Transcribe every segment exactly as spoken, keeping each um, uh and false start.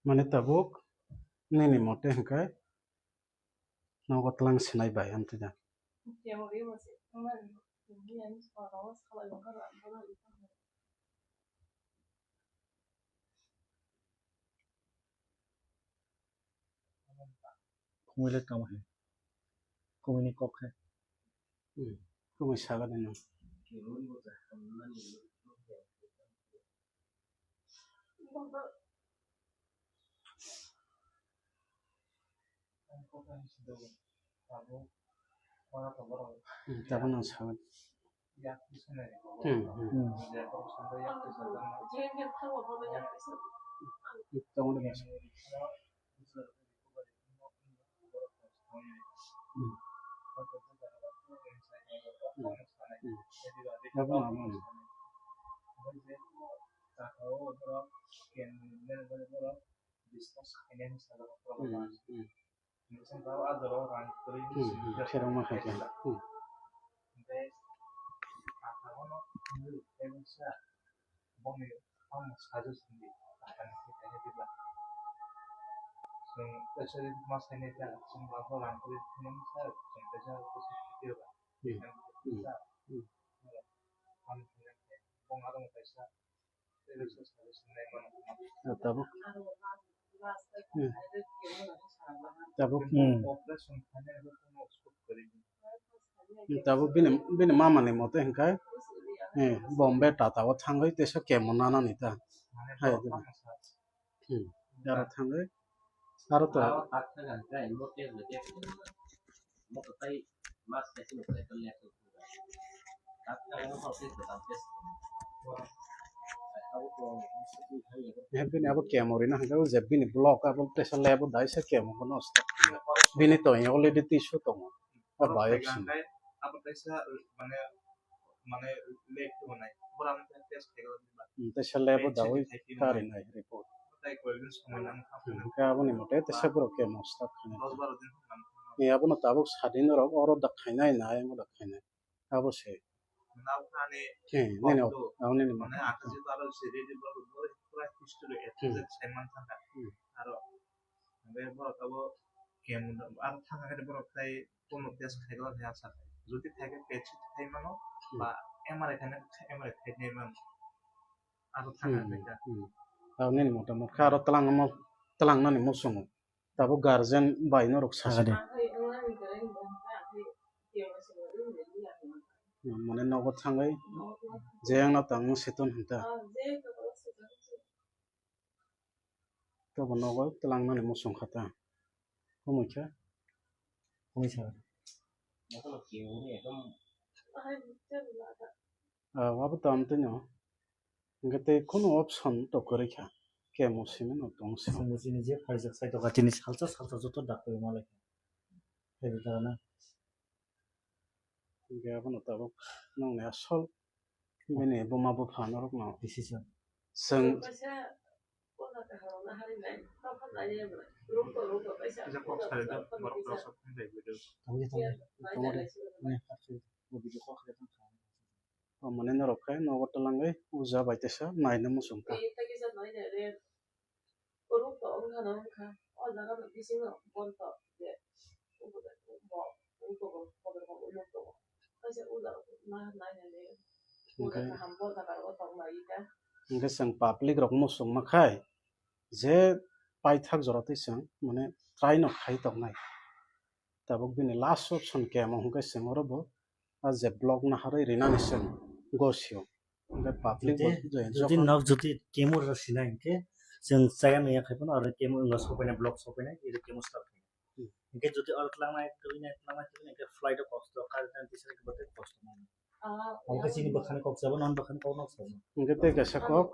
Mane tabuk nini mote hwnkhe nogo twlang sinai bai amtwi da. Kumui le tamo hai. Kumui ni kok hai. Hmm. Kumui saga de no. Hmm, tabuk nang saga. Hmm, hmm. Hmm. Tongo de mas. Hmm. Hmm. Hmm. Abo abo. Hmm, hmm. Hmm, hmm, kherokma hai khe. Hmm. Hmm. Hmm. Hmm. Ah, tabuk. Hmm. Tabuk. Hmm. Hmm, tabuk bini, bini mama ni mote hwnkhe, eh, Bombay Tata o thangwi teisa chemo nanani ta. Hai, hmm, aro thangwi, aro to. Eh, bini abo chemo rina hwnkhe o je bini block abo teisa lab o dai se chemo bono start khainai. Bini to already tissue tongo. O biopsy. Abo teisa, mane, mane lab o nai. Bora ang test khaigala. Hmm, teisa lab o dawi karinai report. Hmm, hwnkhe aboni mote teisa borok chemo start khainai. Ni abono tabuk sadin rok oro da khainai nai, omo da khainai. Abo se. Hmm, nini, abo nini mane. Hmm. Hmm. Hwnkhe borok abo kemo aro thang khe borok tai bono test khaigala khe asa khe. Jodi khaikhe P E T scan khai mano, hmm, ba M R I khaina khe M R I khainai mano. Aro thang khe. Hmm, hmm. Abo nini motamot khe aro twlang omo, twlang nani muchungo. Tabuk guardian bai norok sasa. Mane nogo thangwi je ang no tang seton hinta. Tobo nogo twlang nani muchung kha ta. Humui kha. Humui sa. Ah, abo to amtwino. Hingke tei kunu option to kwrwi kha. Chemo simi no tong se. Chwng bo chini je phaijak sai tongkha, chini salsa salsa joto doctor malai kha. Hingke abono tabuk nongni asol bini buma bupha norokno. Decision. Chwng. Tamo de. Tamo de. Video call khe tong kha. O mane norok khe nogo twlangwi uja bai teisa naina muchung kha. Hwnkhe, hwnkhe chwng public rok muchungma khai je paithak jora twi chwng mane try no khai tongnai. Tabuk bini last option khe amo hwnkhe chwng oro bo a je block naharwi rinani chwng gosio. Hwnkhe public bo jodi, jodi nok jodi chemo rw sinai hwnkhe chwng chaya nungya khai phano aro chemo wngkha sopainai, block sopainai, iro chemo start khainai. Hmm. Hwnkhe jodi oro twlangnai, twinai, twlangnai, twinai hwnkhe flight o kosto, kari tang tisari khe bote kosto mano. Hwnkhe chini bwkhani kok chabo, non bwkhani kok nok chabo. Hwnkhe tei kaisa kok,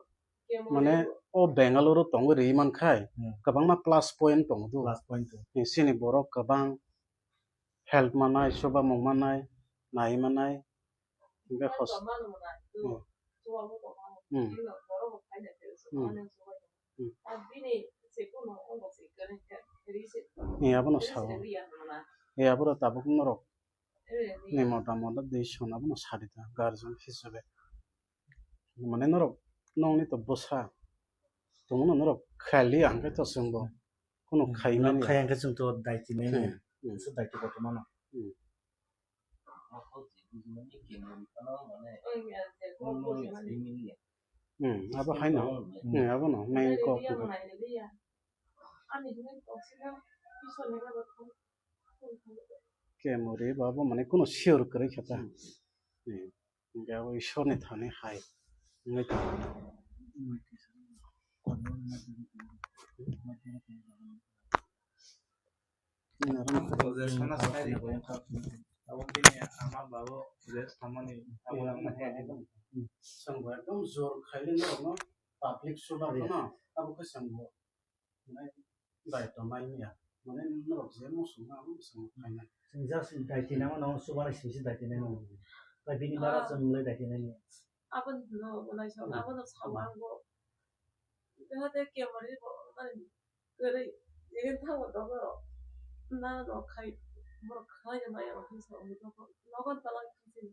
mane o Bengaluru tongwi ri mankhai, hmm, kwbangma plus point tongo do. Plus point tongo. Chini borok kwbang help manai, chuba mung manai, nai manai, hingke hos-, hmm. Hmm. Hmm. Hmm. Ni abono sao. Ni aboro tabuk norok ni mota mota dei sona abono sadi ta guardian hisabe. Mane norok nongni to bwsa tongmano norok khali ang khe to chwngbo kuno Hmm, khaimani. Khaya hwnkhe chwng to daiti nai Hmm, hmm. Daiti kotormano. Hmm. Hmm, abo haino. Hmm, abo no main kok. Kemuri babo mane kuno sure kwrwi kha ta. Hmm. Hingke abo Ishwarni thani hai wngwi tongo. Chwngbo ekdom jor khaile norokno public subar phano abo khe chwngbo. Bai tongmani ya. Mane norok je muchung ma muchung khaina. Chwng just daiti nangma no chubanai simi se daiti nai no. Bai bini bara Ah. Chwng le daiti nai ni. Aboni no, bo naisok, Hmm. Abono sao ang bo. Jahate kemari bo, mane, kwrwi, jegen thango dogo. Na no khai, borok khai na maya, ang sao ang dogo. Nogon talang khai.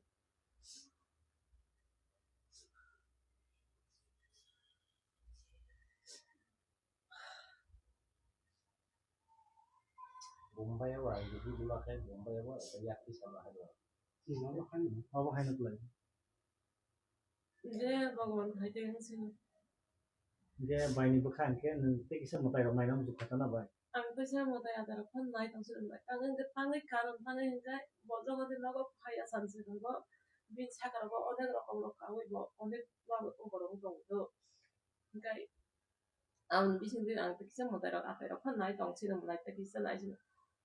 Bombay o ang video ma khe Bombay o yakti sama hai. Abo haino, abo haino kwlai. Je Bhagwan hai tei wng sini. Je baini bwkha hwnkhe nwng tei kisa mwtai rok naina muchung kha na bai. Ang tei sa mwtai ada rok phan nai tong sini bai. Ang wngkha tangwi karon tangwi hwnkhe bo jogo de nogo phai asam se tongo. Bini saka rogo onek rokom rok kawi bo onek borok wng tong do. Hwnkhe Ang bising di ang kisa mwtai rok atai rok phan nai tong sini mwtai tei kisa nai sini.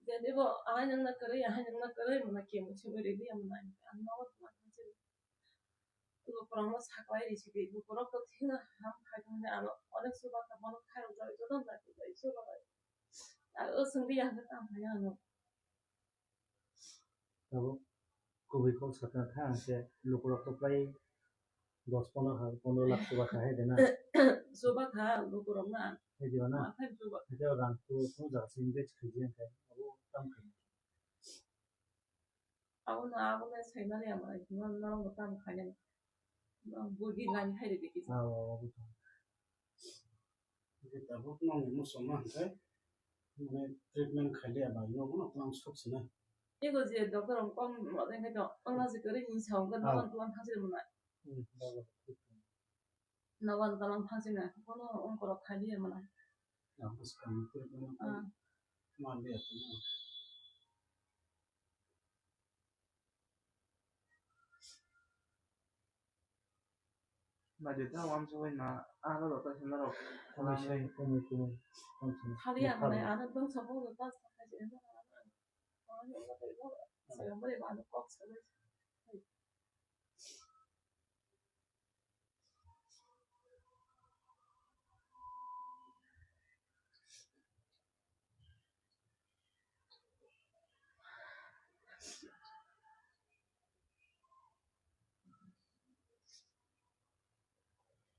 Jadi bo ahai nang na kwrwi ahai nang na kwrwi mwnai kemo simi rili ya mwnai ang nogo tuma tong sini. Lukurok no saklai ri sidi lukurok to thina ham khai thang de ano onek suba ka bono khai rok jai joto nai tei suba bai. Ang o sing di ang tam hai ano. Tabuk kubui kok sakha kha ang se lukurok to pai dos pondro ha, pondro lakh chuba kha hai de na. Chuba kha lukurok na. Hai de na. Ma khai chuba. Hai de rang tu tu ja sing de chi je kai. Abo tam khai. Abo na abo na sai na ya ma. Ino na abo tam khai na. Bugi lani hai de ki. Abo abo. Tabuk nongni muchungma hwnkhe, mane, treatment khailiya bai, nogo no twlang sok sinai. Ego je doctor rok kok mothe khe to, wngna je kwrwi hinwi sa, hwnkhe nogo no twlang thang sini mwnai. Hmm, nogo no twlang thang sini, bono wngkorok khailiya mwnai. Ang bwskang ni treatment khe manliya tongma. Naidi ta uansugui na, ano rota sina rok. Komui se, komui, komui, komui se. Khali ang nai, ano bwsa bo ta sa khai se, ano, ano, ano, ano, ano, ano, ano, kok sa.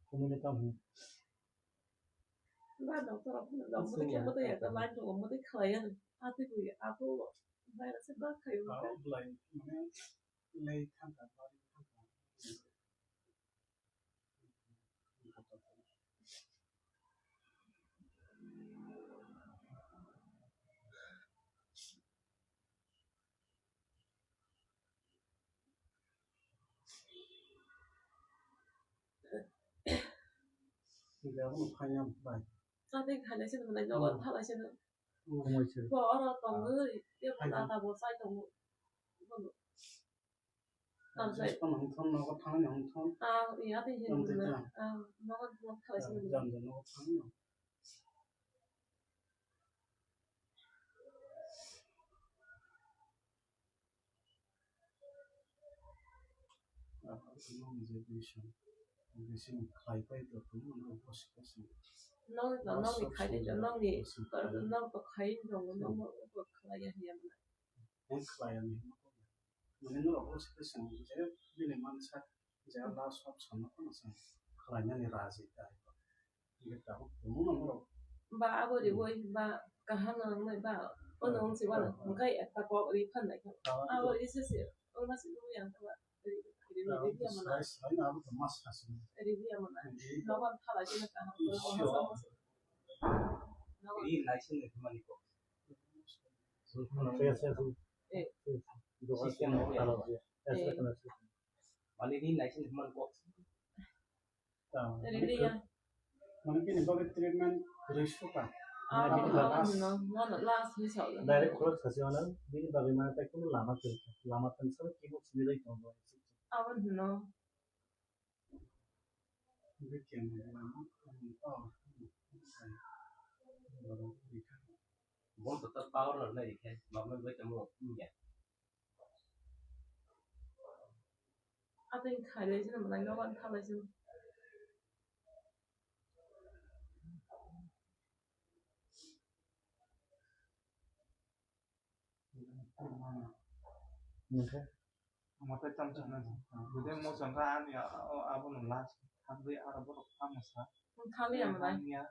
Kumune tamo. Ba doctor rok phano jang mothe khe mothe ya ta line rok mothe khlai ya. Atwi bui apo virus ba khayo. Aro blai mane lei thangkha bari thangkha. Tei khalai se nang nai nogo thalai se nang. Bo oro tongwi tei bo nata bo chai tongo. Bono. Tamsai. Nogo thangni hongthong. Ah, iya tei hin. Tamsai ta. Ah, nogo thalai se nang. Jam jam nogo thangni. Nokni to, nokni khai de, nokni, nok to khai tongo, nok, nok khlai ya hiya mwnai. Ang khlai ya ni. Mane norok o se swng je bini mansa je last option no kono swng khlainani raji ta. Ba abo riwi ba kaham nang nai ba ono wng si wano hwnkhe ekta kok ri phan nai khe abo ri se se wngma si nugui ang khe ba ri. Ribia mana. Ribia mana. Nogo thala jina kaham. Ri naising ni himani kok. Yes, yes, yes. Eh. Yes, yes. Yes, yes. Mani ri naising ni himani kok. Ribia. Mane bini bagwi treatment kwrwi suka. Ah, mane bini bagwi ah, no, no, no, last ni sa. Direct khorok sasi ono, bini bagwi mane tai kunu lama kwrwi kha. Lama tong sano kimo simi lai tong bo. Abo no. Bini kemo lama, oh, oh, oh. Bon to ta power lo nai khe, mama bai tamo ya. Atwng khailai sini, belai nogo thalai sini. Oke. Omo tei tamo sana. Bude mo sangka ani abo no last. Hamri aro borok tamo sa. Thali ya mana?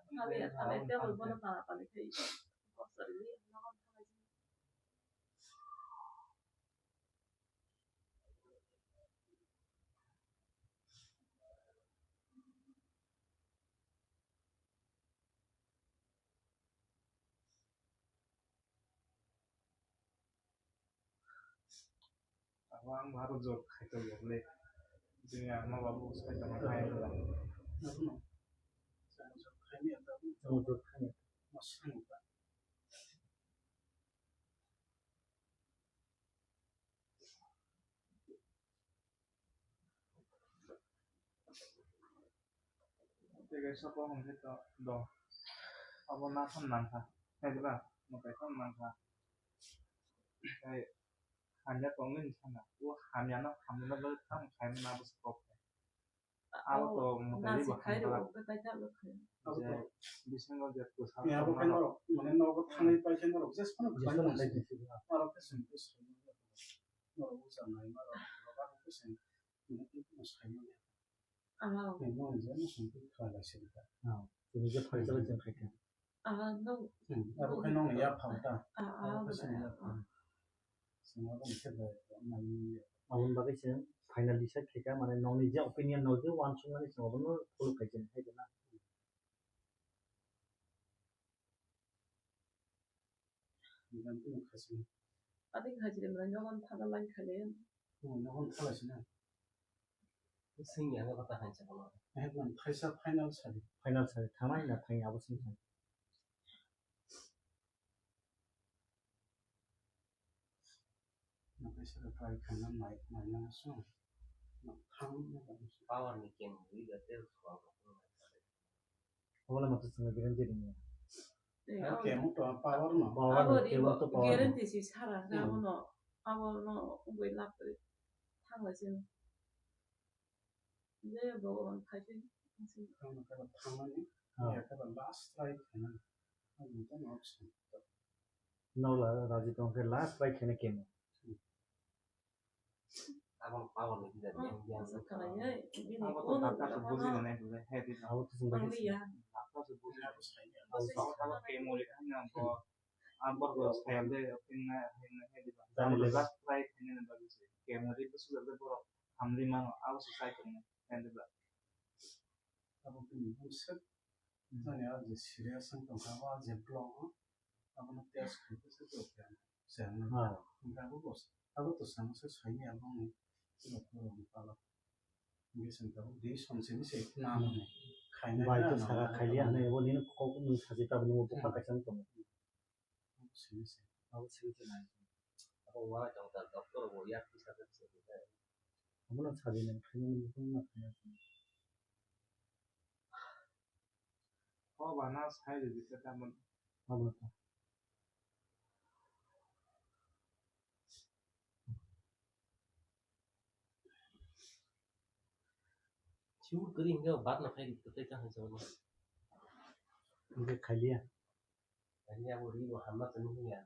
Thali ya, thali table bono tala tali khai. Abo ang bo aro jor khaito yokle. Jini ang no babu sai tongma khai. Abono. Jor khaini ata. Jor khaini. Masang ta. Tei kaisa kok hwnkhe to do. Abo naphano nangkha. Hai diba? Mwtai phano nangkha. Tei hamya tongwi wngkha na. O hamyano hamyano bagwi tamo khaimani abo se kok. Abo to mwtai ri bo hamya. Bisingo je kwsa. Abo khe norok mane nogo thangwi paikhe norok jesphano khlaimani. Norok khe sengkhe sengkhe. Norok bwsa naima rok, norok khe sengkhe. Norok khe sengkhe. Ano. Tei no je no song khe kha lai se kha. Ah, tini je phai chala jeng khai kha. Ah, no. Hmm, abo khai no ya phang ta. Ah, ah, abo khai se ya phang. Sing abo khe da mai ni. Aboni bagwi se final decide khai kha, mane nokni je opinion no je uansukmani se abono follow khai kha, hai khe na. Adi khajile mane nogon thala line khale. Hmm, nogon thala sina. Sing ya, nogon thala sina. Eh, man thaisa final sadi. Final sadi, thanai na thang abo sing sadi. Naisara try khaina nai, naina so. Thang na ba. Power ni kem wi ga tel so. Ola mata sanga guarantee ni. Eh, kemo to power no. Power no, kemo to power no. Guarantee si sara na no. Power no ungoi lap thang la sin. Je Bhagwan khai se. Ang khe thangmani, ah, ya khe last try khaina. Ang tong option. Nola raji tong khe last try khaina kemo. Abang power ni tidak yang yang. Abo to doctor se buji na nai, he di. Abo to sung bai. Doctor se buji na. Abo to kemo le khaina ko. Ang borok bo sayang de, phinna, phinna, phinna, phinna. Tamo le last try khaina bagwi se. Kemo ri busu de borok hamri mano, abo se sai tongmo, phinna ba. Abo bini buset. Jani a je serious wng tongkha, abo a je block o, abono test khai khe se block khe ano. Sayang no. Ah. Hingkhe abo bo, abo to sayang se saini abo ni. Hingke sengkha bo di somseni se nang ni khaina bai to saka khailiya hwnwi bo nini kok nung sachi tabuk nung bupha kaisa wng tongo. Sini se. Abo sini se nai. Abo wala jang jang doctor bo yak kisa kisa se. Abono sachi nang khaina nung bupha nung khaina. Ko bana sai de jisa tamon. Abo ta. Siu kering ke bat na khai di, tai ka hansa ma. Nge khalia. Khalia bo ri bo hama tani ya.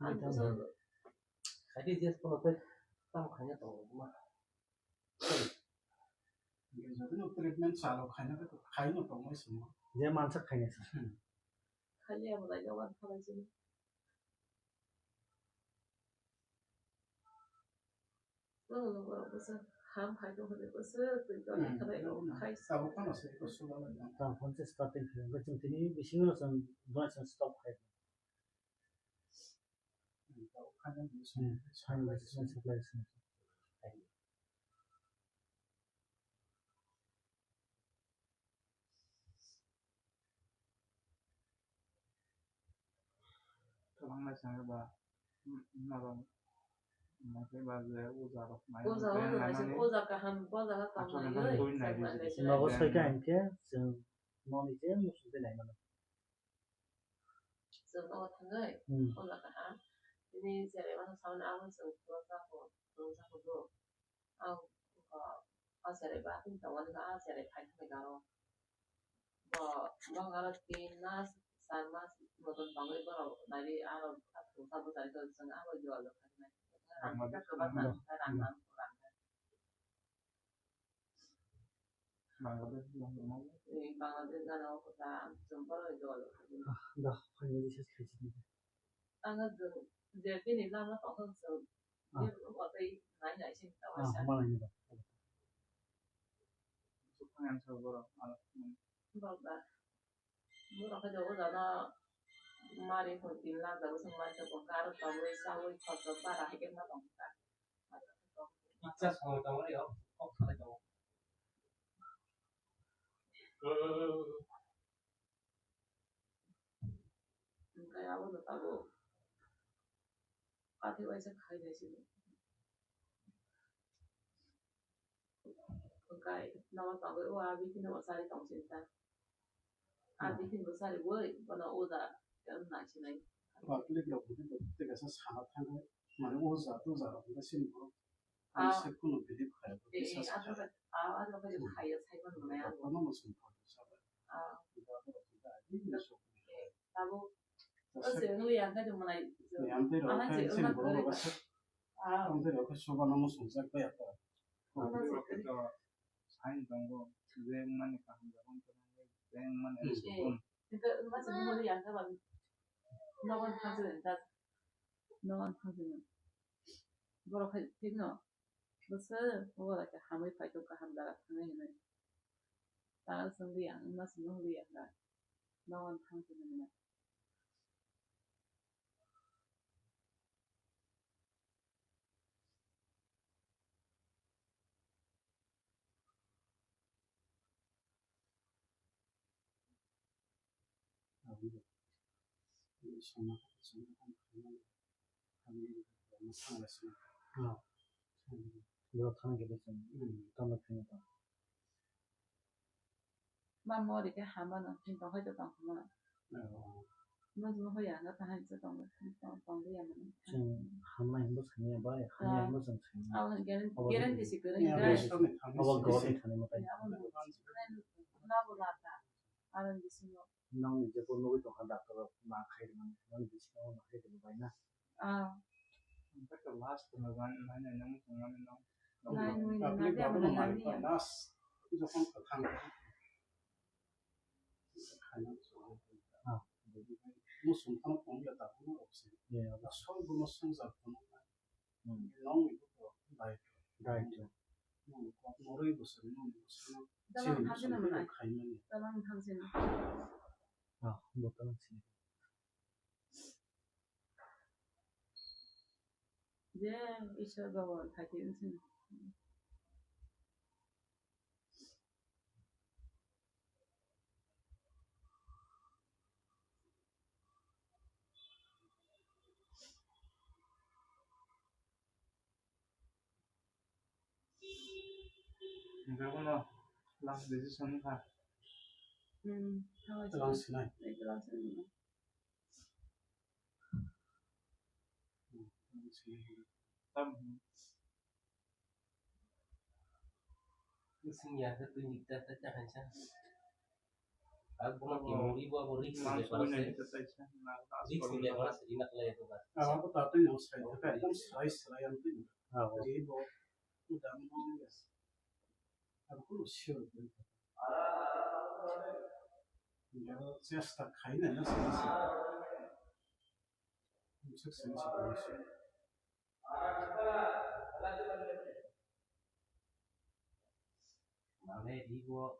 Ang bujo. Khaidi je kono tei tam khaina tongo ma. Jodi no treatment salo khaina to khaino tongo simo. Je mansa khaina sa. Khali abo dai jawan khalai sini. Nono borok bwsa ham hai tong hwnwi bwsa twi tong khalai rok khai. Abo phano se ko sula lai. Tang phone se starting khlai. Chwng tini bisingo chwng dua chwng stop khai. Kwbangma chwngwi ba, mm, norok, mm, khe ba je uja rok nai Uja, uja, uja kaham, uja kaham, uja kaham. Nogo soika hinkhe chwng noni je muchung twi nai mano. Chwng nogo thangwi, hmm, uja kaham. Tini cherai mano saui abo chwng phunukjak, phunukjak do. Ang, o, o cherai ba tini tongo, a cherai phai thangwi garo. Bo, bo garo tin mas, char mas motom tongwi borok nari aro a thungsa bwchari tong chwng abo jora jora khainai. Rang kwbang nang kha, rang nang, rang nang. Bangladesh gana o kota, chwng borok jora jora khainai. Da, finally ses khaisi. Ang jwng je bini lama tongthok chwng. Ah. Bini watwi nai nai sini tawai sa. Ah, malai ni ba. Sukha yang sa borok, ah, hmm. Borok da. Borok hai da o jana mari hwn tin lakh da bwswng mai tongkha, aro tabwi chawi khorsa bara hai khe ma tongkha. Icha song tongmani o kok salai tongo. Hwnkhe abono tabuk kathi waisa khai naisidi. Hwnkhe nogo tongwi o a biphino bo chari tong sini ta. A biphino bo chari wi bono uda em naisinai. Public rok bo tei kaisa sana thangwi mane o ja to ja rok hwnkhe sini borok. Ah. Ani se kunu believe khairok eh, bisa eh, sakha. Abo khe, ah, abo khe hmm, khaiya sai mano mane abo. Kono no song kha sa ba. Ah. Abo khe ai ni sok. Eh, abo O se nui yang khe tongmani. Yang tei rok khe sini borok rok khe. Ah. Ang tei rok khe soba no muchung jak bai apa. Ano se. Sain tongo, je mani kaham jaga tongo, je mani. Hmm. Sukun. Hingke wngma se nui yang khe ba. Nogon thang se ta. Nogon thang se. Borok hai thik no. Bwswk, obo bai khe hamwi phai tong, kaham jaga thangnai hinwi. Tara chwng liya, wngma se nung liya kha. Nogo thang phai nang na. Borok thang khe bwswng tamo thangwi tong. Ma mori khe hama no, chini tong hai to tong hama. Bwswng hoya no, ta hai se tong, tong, tong liya mani. Chwng hamnai hinwi sanya bai, hamya hinwi chwng sanya. Abo guarantee, guarantee si kwrwi. Abo government thani mwtai. Nabo lata, aro bisingo. Nokni je bo nugwi tongkha doctor rok ma khai rwmani, nokni bisingo ma khai rwmani bai na. Ah. Last no nai nai nang tongmani no. Nai nui nai nai nai. Last jokhon kwthang. Ah. Muchung phano tongya ta phano opsi. Yeah. Asol bono swngchar phano. Hmm. Nong ni buko dai. Dai to. Nong kok noroi bwswk, nong bwswk. Dalam thangsi na manai. Dalam thangsi na. Ah, bo dalam sini. Je Isor bawa thai thai sini. Hingke bono last decision wngkha. Hmm, tamo Twlang sinai. Twlang sinai. Sing ya ke tu nyikta ta cha hansa. Aku mah kemuri bo abo risk ni bepar se. Risk ni bepar se, inak le itu kan. Aku tapi yang saya itu kan, yang saya, saya yang itu. Jadi bo udah mau ya. Aku sure. Chesta khaina na sini. Mane ribo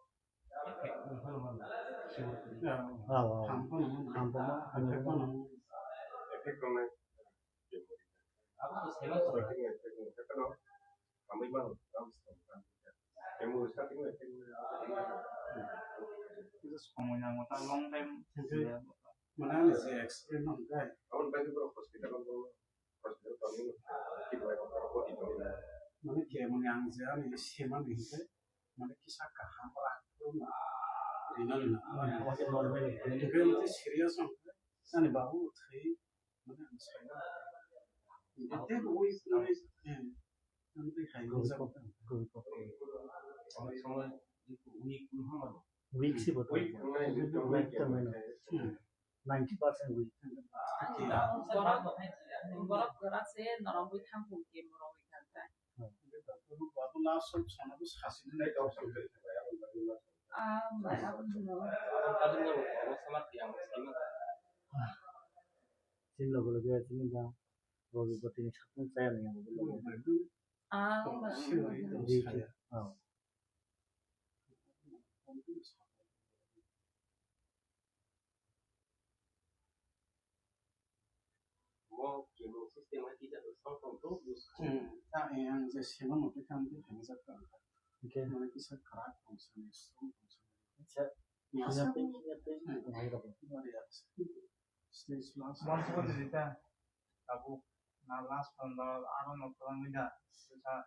effect wng phano mano. Sure. Ah, ah. Ham phano mano. Ham phano, ham phano. Effect wngnai. Abo to selo to. Effect wngnai, effect wngnai. Effect wngnai. Hamwi mano, abo se tong kha. Memory starting no effect wngnai. Kisa somoi nango ta, long time. Mane ani je explain no hwnkhe. Aboni bagwi borok hospital o, hospital tongwi, kidwai rok boti tongwi. Mane kemani ang je ani semani hwnkhe, mane kisa kaham rak rwna rina rina. Hwnkhe serious wngkhe, ani babu thwi, mane ang sai. Tei bo ui, ui, eh, ang tei hai. Onek somoi weak wng mano. Weak si bo. Weak wng mano. Ninety percent weak. Borok, borok kwrak se norok bai thang phung khe borok bai thang kha. Ah, bai, abo no. Chini logo logo chini da. Rogi botini sakni chaya nai abo. Ah, bai. Di khe. Ah. Bo kebo system hai kisa to song song to bus. Hmm. Ah, eh, ang je sema mote kam de hang jak ka. Okay. Mane kisa karak tong sani, strong tong sani. Acha. Ya, sini sa. Te, sini te, hmm, ngai rabo. Mari ya. Stage last. Mon ko de ta. Abu na last panda aro no tong da. Sa.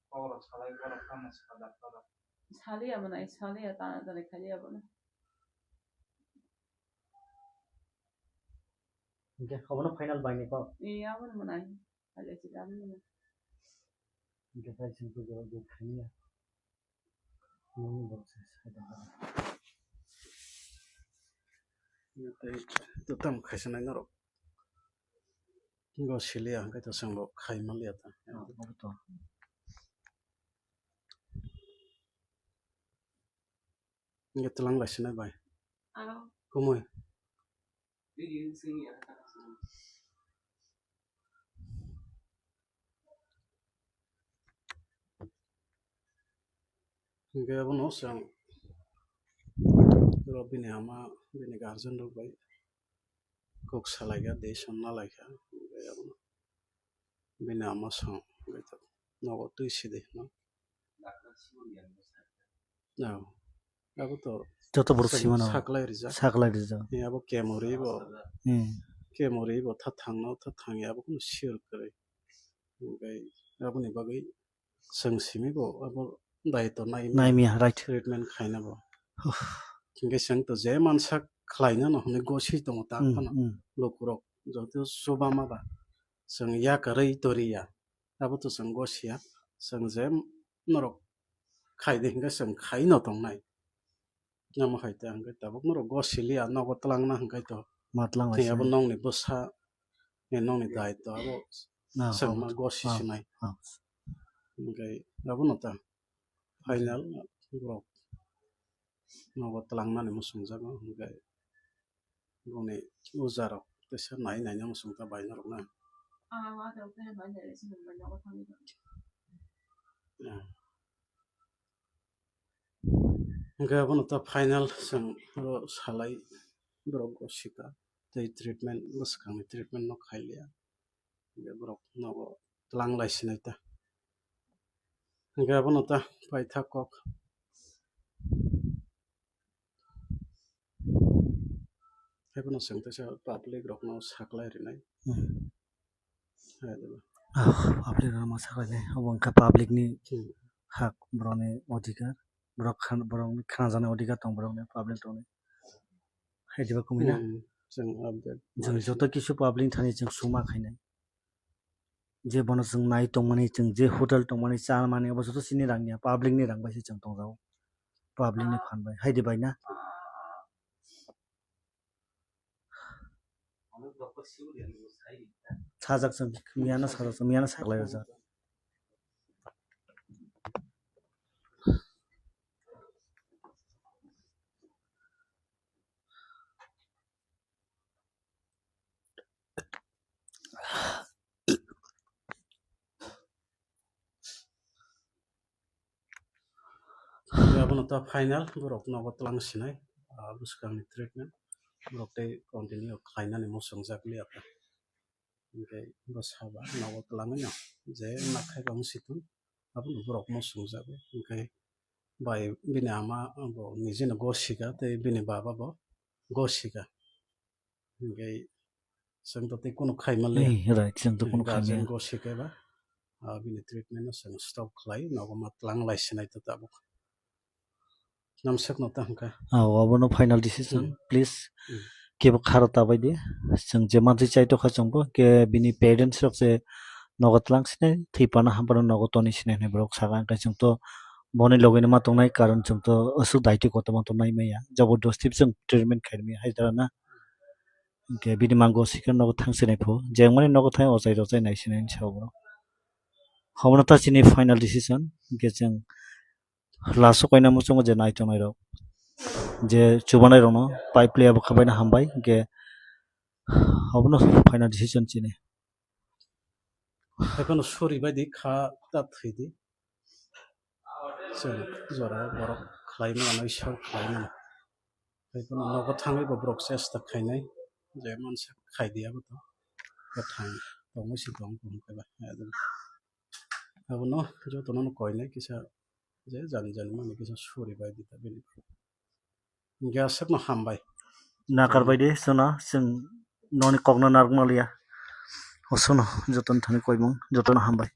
Borok salai, borok tamo sal doctor rok. Saliya mwnai, saliya ta jani khaliya bono. Hingke obono final bai ni kok? Ee, abono mwnai. Khaliya si abono mwnai. Hingke tai sini kok jawab jawab khaniya. Nini borok se sai tongkha. Tei to tam khaisa nai norok. Go siliya hwnkhe to chwng bo khai manliya ta. Obo to. Hwnkhe twlang lai sinai bai. Kumui. Hwnkhe abono chwng oro bini ama, bini guardian rok bai kok salaikha, decision nalaikha. Hwnkhe abono bini ama song nogo twi sidi hino. Abo to joto borok chwng simano saklai rijak. Saklai rijak. Abo kemuri bo, hmm, kemuri bo tha thangno tha thangya abo kunu sure kwrwi. Hwnkhe aboni bagwi chwng simi bo abo daitw nai, naimya, right, treatment khaina bo. Hwnkhe chwng to je mansa khlaina no hwnwi gosi tongo ta, hmm, phano, hmm, lukurok joto chuba ma ba chwng yakarwi toriya. Abo to chwng gosiya, chwng je norok khai di hwnkhe chwng khai no tongnai. Namo hai ta hwnkhe tabuk norok gosiliya, nogo twlangna hwnkhe to. Ma twlang lai abo nongni bwsa, nongni daitw abo chwng ma gosi sinai. Hwnkhe abono ta final borok nogo twlangnani muchungjago hwnkhe. Boni ujarok teisa nai nai no muchung ta bai norok na. Hwnkhe abono ta final chwng oro salai borok go sika tei treatment bwskangni treatment no khailiya. Hwnkhe borok nogo twlang lai sinai ta. Hwnkhe abono ta paithak kok. Haiphano chwng teisa public rokno saklai rwnai. Hmm. Hai diba? Ah, public rokno saklai nai. Obo wngkha public ni, hmm, hak, borokni odhikar. Borok khan-, borokni khnajaknai odhikar tong borokni, public rokni. Hai diba kumui na? Hmm, chwng update. Chwng joto kisu public thani chwng suma khainai. Je bono chwng nai tongmani, chwng je hotel tongmani, cha mani, obo joto chini rang ya, public ni rang bai se chwng tongjago. Public ni phan bai, hai di bai na? Sajak chwng, miya no sajak chwng, miya no saklai rijak. Abono ta final borok nogo twlang sinai, ah, bwskangni treatment borok tei continue khlainani muchungjak liya ta. Hwnkhe bwsa ba nogo twlangwi no je nakhai ba wng si thung, abono borok muchungjago. Hwnkhe bai bini ama bo nijeno gosika tei bini baba bo gosika. Hwnkhe chwng to tei kunu khai manliya. Eh, right, chwng to kunu khai manliya. Guardian gosika ba, ah, bini treatment no chwng stop khlai, nogo ma twlang lai sinai to tabuk. Namsakno ta hwnkha. Ah, obono final decision, hmm, please. Hmm. Kebo kharo ta bai di. Chwng je mantwi chai tokha chwngbo, ke bini parents rok se nogo twlang sinai, thwi pano ham pano nogo toni sinai hinwi borok saka, hwnkhe chwng to boni logi no ma tongnai, karon chwng to aswk daitwi kotorma to nai maya. Jabardasti chwng treatment khai maya hai dara na. Hwnkhe bini mango sikhe nogo thang sinai pho. Jeng mani nogo thang ochai rochai nai sinai hinwi sa borok. Obono ta chini final decision, hwnkhe chwng Last o koina muchungo je nai tongnai rok, je chubanai rokno pipe liya bwkha baino hambai, hwnkhe obono final decision chini. Haiphano sori bai di kha ta thwi di. Chwng jora borok khlai mano, Ishwar khlai mano. Haiphano nogo thangwi bo borok chesta khainai, je mansa khai di abo to. Kwthang tongwi se tong tong khe ba. Abono jotono no koinai kisa je jani jani mani kisa suri bai di ta bini. Hwnkhe aswkno hambai. Nakar bai di chwngno, chwng noni kokno narwkma liya. Aswkno jotono thani koimung, jotono hambai.